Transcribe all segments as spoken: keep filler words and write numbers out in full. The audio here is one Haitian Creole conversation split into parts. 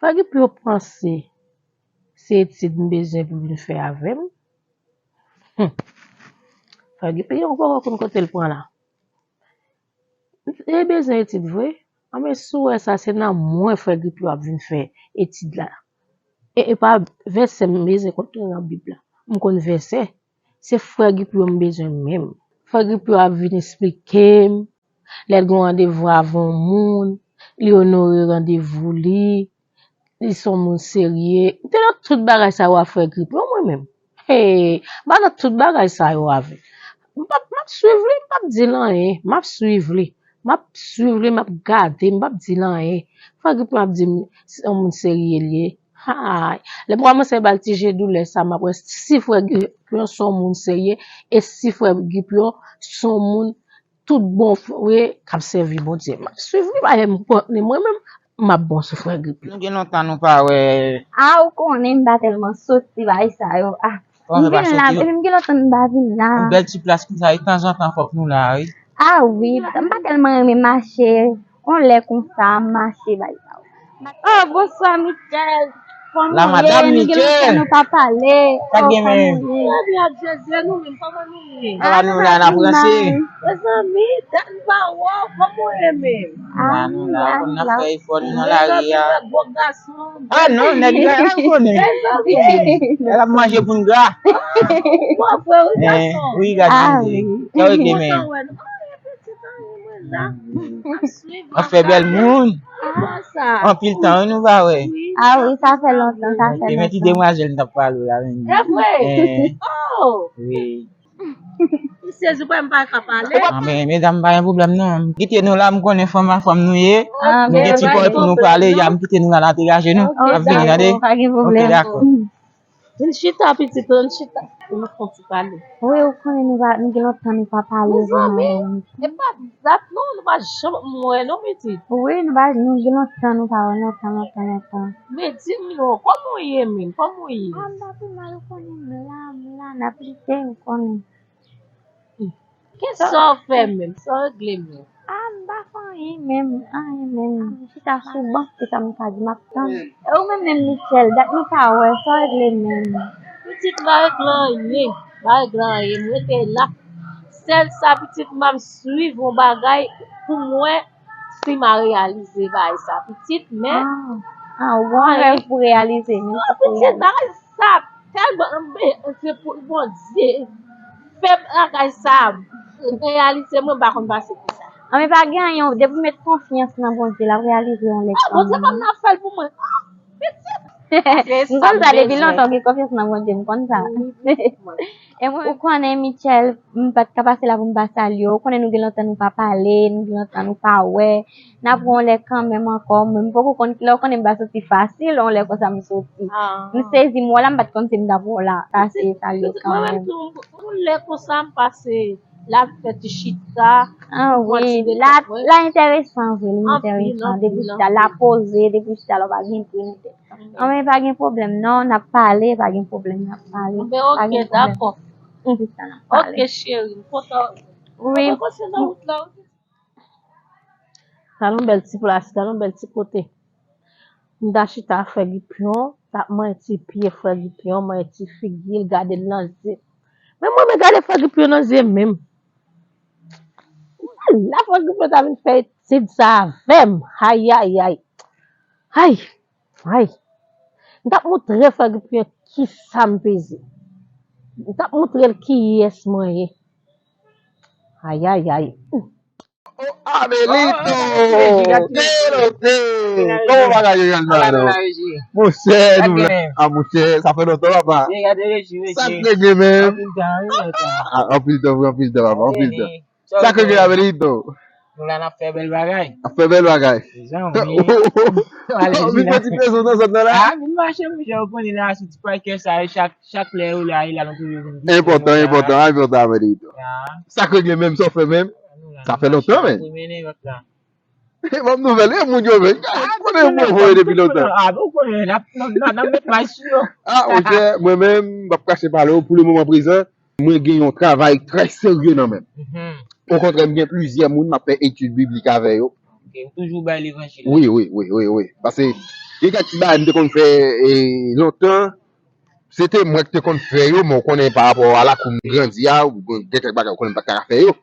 Frè Gipyo panse se etid m bezwen pou vin fè avè m? Hmm. Frè Gipyo poko konn kote l pran la. Li bezwen etid vre. Anben, si w wè sa, se nan mwen Frè Gipyo ap vin fè etid la. E, e pa vèsè m bezwen konn nan Bib la. M konn vèsè. Se Frè Gipyo m bezwen menm. Frè Gipyo ap vin esplike m. Lè l gen yon randevou avè yon moun, li onore randevou li, li se yon moun serye. M te nan tout bagay sa yo a Frè Gipyo mwen menm. Hey, m pa nan tout bagay sa yo avè. M p ap, m ap swiv li, m p ap di l anyen, m ap swiv li. M ap swiv li, m ap gade, m p ap di l anyen. Frè Gipyo ap di m se yon moun serye li ye. Hay, lè m kòmanse ba l ti je doulè sa, m ap wè si Frè Gipyo se yon moun serye e si Frè Gipyo se yon moun tout bon vre k ap sèvi Bondye. M ap swiv li, paske m konnen mwen menm, m ap bon sou Frè Gipyo. Nou gen lontan nou pa wè. A, ou konnen m pa tèlman soti bay sa yo. A, m vin la, epi m gen lontan m pa vin la. Yon bèl ti plas konsa, e tanzantan fòk nou la, wi. A wi, m pa tèlman renmen mache. Yon lè konsa, m mache bay sa yo. Oh, bonswa, Michel. Kòman w ye? Nou gen lontan nou pa pale. Sa k gen menm? Trè byen, ak Jezi, nou menm, kòman nou ye? A, nou la, n ap ranse. Mezanmi, dat m pa wè w, kòman w ye menm? La nou la, konn n ap fè efò, nou nan lari a. Gwo gason. A non, nèg la, ou konnen. Nèg ap manje pou n gra. Bon, frè, wi, gason. Wi, gade, sa regle menm. Ap fè bèl moun. Anpil tan, wi, nou pa wè. A wi, sa fè lontan, sa fè lontan. E men ti demwazèl m t ap pale w la, menm. E vre? Oh! Wi. M sezi, m pa ka pale. A, men, medam, pa gen pwoblèm, non. M kite nou la, m konnen fanm a fanm nou ye. Nou gen ti pòz pou nou pale, ya, m kite nou la, n antere je nou. N ap vini, tande? Pa gen pwoblèm. Ok, dakò. Vin chita, pitit, vin chita. Pou nou fè yon ti pale. Wi, ou konnen nou pa, nou gen lontan nou pa pale. Mezanmi, e pa dat non, nou pa janm wè non, pitit. Wi, nou pa, nou gen lontan nou pa wè, lontan, lontan, lontan. Men di m non, kòman w ye menm? Kòman w ye? A, m pa pi mal, ou konnen m la, m la, n ap lite, ou konnen. Kisa w fè menm? Sa w regle menm? A, m pa fè anyen menm, anyen menm. M chita sou ban, se sa m ka di, m ap tann. E ou menm menm, Michel, dat nou pa wè, sa w regle menm? Pitit, m pa regle anyen, m pa regle anyen, m rete la. Sèl sa, pitit, m ap swiv yon bagay pou m wè si m a reyalize bagay sa, pitit, men. A, a, ou gen yon rèv pou reyalize, men. Non, pitit, bagay sa tèlman, men, se pou Bondye fè bagay sa reyalize, mwen m pa konn pase pou sa. A, men pa gen anyen, depi w met konfyans nan Bondye, l ap reyalize yon lè kanmenm. A, Bondye pa nan fè l pou mwen. A, pitit. M konn sa depi lontan, w gen konfyans nan Bondye, m konn sa. E mwen, ou konnen, Michel, m pa t ka pase la pou m pa salye w. Ou konnen nou gen lontan nou pa pale, nou gen lontan nou pa wè. N ap wè yon lè kanmenm ankò, men m poko konn kilè, ou konnen m pa soti fasil, yon lè konsa m soti. M sezi, m wè w la, m pa t konn si m t ap wè w la. Pase salye w kanmenm. Mwen menm tou, yon lè konsa m pase la, m fè ti chita. A wi, la, la enteresan vre, li enteresan. Depi w chita, la poze, depi w chita la, w pa gen pri nan tèt. Anben, pa gen pwoblèm, non, n ap pale, pa gen pwoblèm, n ap pale. Anben, ok, dakò. Ok, cheri, m kontan. Wi. Mwen kontan nan wout la, wi. Talon bèl ti plas, talon bèl ti kote. M ta chita Frè Gipyon, t ap manyen ti pye Frè Gipyon, manyen ti figi l, gade l nan zye. Men mwen, men gade Frè Gipyon nan zye menm. La Frè Gipyon ta vin fè etid sa avè m. Ayayay. Ay. Ay, m t ap montre Frè Gipyon kisa m peze. M t ap montre l kiyès mwen ye. Ayayay. Oh, Abelito! Kelote! Kòman bagay yo, Yann Mano? Monchè, nou la. A, monchè, sa fè lontan, papa. Sa k regle menm? A, anpil tan, anpil tan, papa, anpil tan. Sa k gen, Abelito? Nou la, n ap fè bèl bagay. N ap fè bèl bagay. Mezanmi. Ou vin fè ti prezans nan zòn nan la? A, vin mache, monchè, ou konnen la, sou ti pakè sa yo, chak, chak lè yo la, e la nou toujou vin. Enpòtan, enpòtan, enpòtan, Abelito. Sa k gen menm, sa w fè menm? Sa fè lontan, men. Bon nouvèl, e moun yo menm. Konnen moun voye depi lontan. A, ou konnen, n ap, n ap, n ap met may sou yo. A, monchè, mwen menm, m p ap kache pale w, pou le moman prezan, mwen gen yon travay trè serye nan men m. Okontrè, m gen plizyè moun m ap fè etid biblik avè yo. Ou toujou bay levanjil la. Wi, wi, wi, wi, wi. Paske gen kèk ti bagay m te konn fè e, lontan, se te mwen ki te konn fè yo, men w konnen pa rapò a lakou m grandi a, ou gen kèk bagay ou konnen m pa t ka fè yo.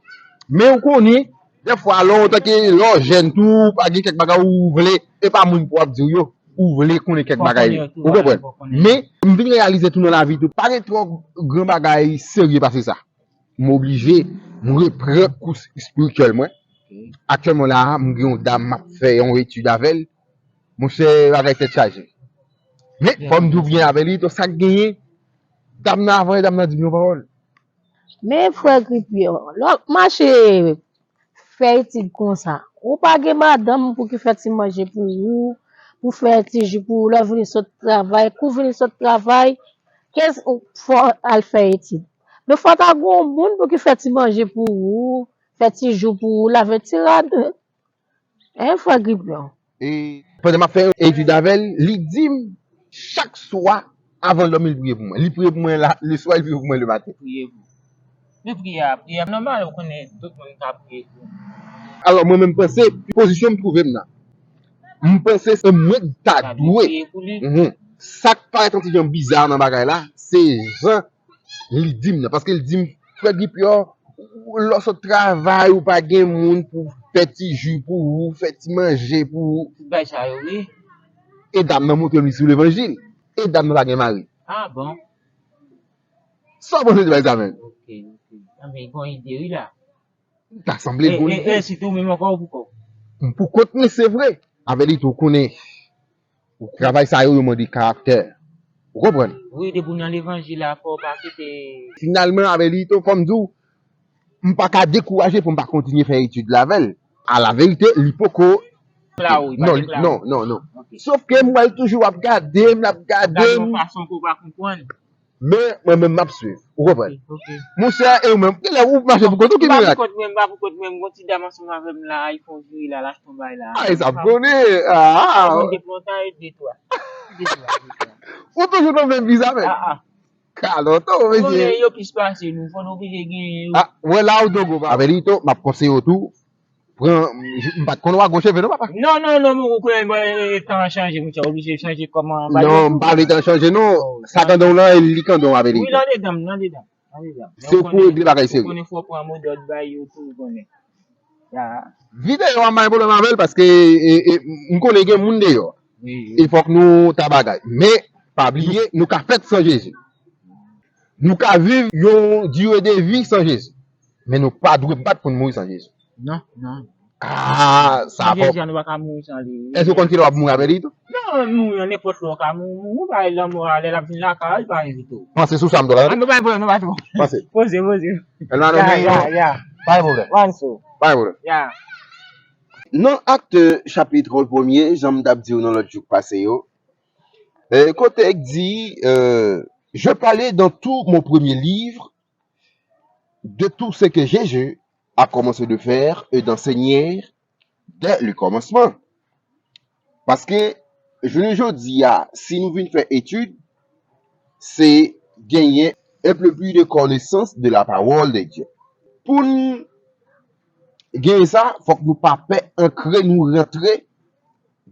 Men ou konnen, dèfwa, lè w tanke lè w jèn tou, ou pa gen kèk bagay ou vle, e pa moun pou ap di w yo, ou vle konnen kèk bagay. Ou konprann? Men, m vin reyalize tou nan lavi tou, pa gen twò gran bagay serye pase sa. M oblije, m reprann kous espirityèl mwen. Aktyèlman la a, m gen yon dam m ap fè yon etid avè l. Monchè, bagay tèt chaje. Men, fò m di w byen avè li, donk sa k genyen, dam nan avan, dam nan di m yon pawòl. Men frè Gripyè, lè w ap mache fè etid konsa, ou pa gen madanm pou ki fè ti manje pou ou, pou fè ti ji pou ou, lè w vini sot travay, kou vini sot travay, kèk fò al fè etid. Men fò ta gen yon moun pou ki fè ti manje pou ou, fè ti ji pou ou, lave ti rad. Hein, frè Gripyè? E pandan m ap fè etid avè l, li di m chak swa avan l dòmi, li priye pou mwen. Li priye pou mwen la, le swa, li priye pou mwen le maten. Priye pou. Men priye a, priye a nòmal, ou konnen tout moun ka priye pou. Alò, mwen menm panse, pozisyon m twouve m nan, m panse se mwen ki ta dwe. Sa k parèt yon ti jan biza nan bagay la, se jan li di m nan. Paske li di m, frè Gripyè, lè w sot travay, ou pa gen moun pou fè ti ji pou ou, fè ti manje pou ou. Tout bagay sa yo, wi. E dam nan montre m li sou levanjil. E dam nan pa gen mari. Ah bon? Sa w panse de bagay sa menm? Ok, ok. Anben, gon ide wi la. Ta sanble gon ide. E si tou menm ankò ou pou kò w? M pou kont mwen, se vre. Avè li tou, ou konnen, travay sa yo, yo mande karaktè. Ou konprann? Wi, depi w nan levanjil la, fò w pa kite. Finalman, avè li tou, fò m di w, m pa ka dekouraje pou m pa kontinye fè etid la avè l. A la verite, li poko. Non, non, non, non. Sof ke m wè l toujou ap gade m, l ap gade m. Yon fason ke w pa konprann. Men mwen menm m ap swiv. Ou konprann? Monchè, e ou menm, kilè ou mache pou kont ou ki mirak? M pa pou kont mwen, m gon ti dam ansanm avè m la, li fè yon vire la, l achte yon bagay la. Ay, sa m konnen. Ah. Mwen depi lontan e de twa. De twa, de twa. Ou toujou nan menm viza menm? Ah, ah. Ka lontan, mesye. Konnen yo plis pase nou, fò nou oblije genyen yo. Ah, wè la ou dogo pa. Avè li tou, m ap konseye w tou. Pran, m pa t konn w a gwo cheve non, papa. Non, non, non, men ou konnen, bon, e, e, tan an chanje, monchè, oblije chanje kòman bagay yo. Non, m pa vle tan chanje non. Sa kandan w lan, e li kandan w avè li. Wi, l andedan m, l andedan m, l andedan m. Se ou pou regle bagay serye. Ou konnen fò w pran modòd bay yo tou, ou konnen. Ya. Videyo a m pa gen pwoblèm avè l paske, e, e, m konnen gen moun deyò. Wi, wi. E fòk nou ta bagay. Men, pa bliye, nou ka fèt san Jezi. Nou ka viv yon dire de vi san Jezi. Men nou pa dwe bat pou n mouri san Jezi. Non, non. Ah, sa fò. Jezi a nou pa ka mouri san li. Èske w konn kilè w ap mouri avè li tou? Non, mouri an nenpòt lè w ka mouri, mouri pa lanmò a lè l ap vin lakay ou, li pa envite w. Panse sou sa m dwe la. Ah, nou pa pran, nou pa pran. Panse. Poze, poze. Ya, ya, ya. Pa gen pwoblèm. Panse. Pa gen pwoblèm. Ya. Nan Actes chapit premye, jan m t ap di w nan lòt jou k pase yo, kote k di, euh, je parlais dans tout mon premier livre de tout ce que Jésus a commencé de faire et d'enseigner dès le commencement. Paske, jounen jodi a, si nou vin fè etid, se genyen un peu plus de connaissance de la parole de Dieu. Pou n genyen sa, fòk nou pa pè ankre nou rantre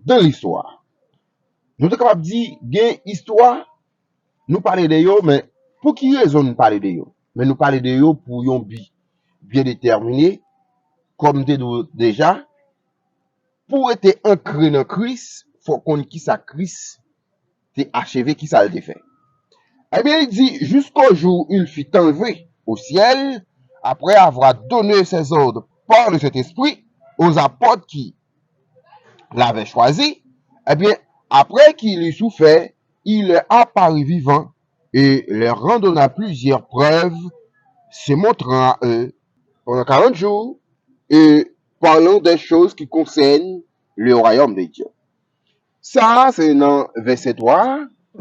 dan listwa. Nou te kapab di, gen istwa, nou pale de yo, men pou ki rezon nou pale de yo? Men nou pale de yo pou yon bi byen detèmine, kòm m te di w deja, pou w rete ankre nan Kris, fò w konn kisa Kris te acheve, kisa l te fè. Ebyen, li di, jusqu'au jour où il fut enlevé au ciel, après avoir donné ses ordres par le Saint-Esprit aux apôtres qui l'avaient choisi, eh bien, après qu'il eut souffert, il leur apparut vivant et leur en donna plusieurs preuves, se montrant à eux pendant quarante jours et parlant des choses qui concernent le royaume de Dieu. Sa a, se nan vèsè twa a,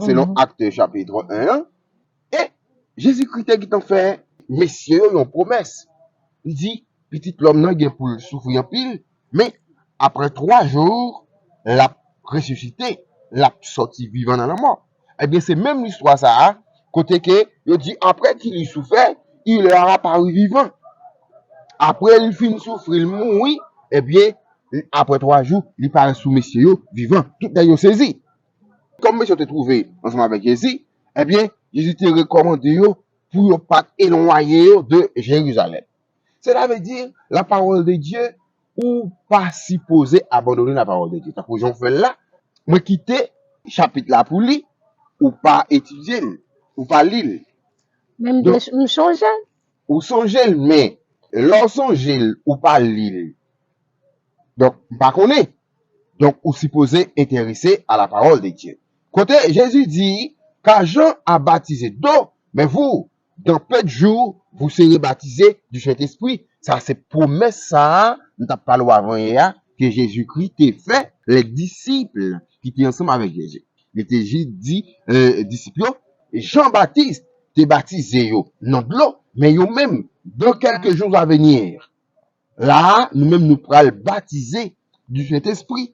selon Actes chapitre un an. E Jezikri te gentan fè mesye yo yon pwomès. Li di, Pitit lòm nan gen pou l soufri anpil, men apre twa jou, l ap resisite, l ap sòti vivan nan lanmò. Ebyen, se menm listwa sa a, kote ke yo di, après qu'il eut souffert, il leur apparut vivant. Apre l fin soufri, l mouri, ebyen, apre twa jou, li parèt sou mesye yo vivan. Tout nèg yo sezi. Kòm mesye yo te twouve ansanm avèk Jezi, ebyen, Jezi te rekòmande yo pou yo pa t elwaye yo de Jerizalèm. Sètadi, la parole de Dieu, ou pa sipoze abandone la parole de Dieu. Tankou jan w fè l la, mwen kite chapit la pou li, ou pa etidye l, ou pa li l. Men m te- m chonje. Ou sonje l, men lè w sonje l, ou pa li l. Donk, m pa konnen. Donk, ou sipoze enterese a la parole de Dieu. Kote Jezi di, car Jean a baptisé d'eau, mais vous, dans peu de jours, vous serez baptisés du Saint-Esprit. Sa se pwomès sa a, m t ap pale w avan yè a, ke Jezikri te fè lè disip ki te ansanm avèk Jezi. Li te jis di euh, disip yo, Jan Batis te batize yo nan dlo, men yo menm, dans quelques jours à venir, la a, nou menm nou pral batize du Saint-Esprit.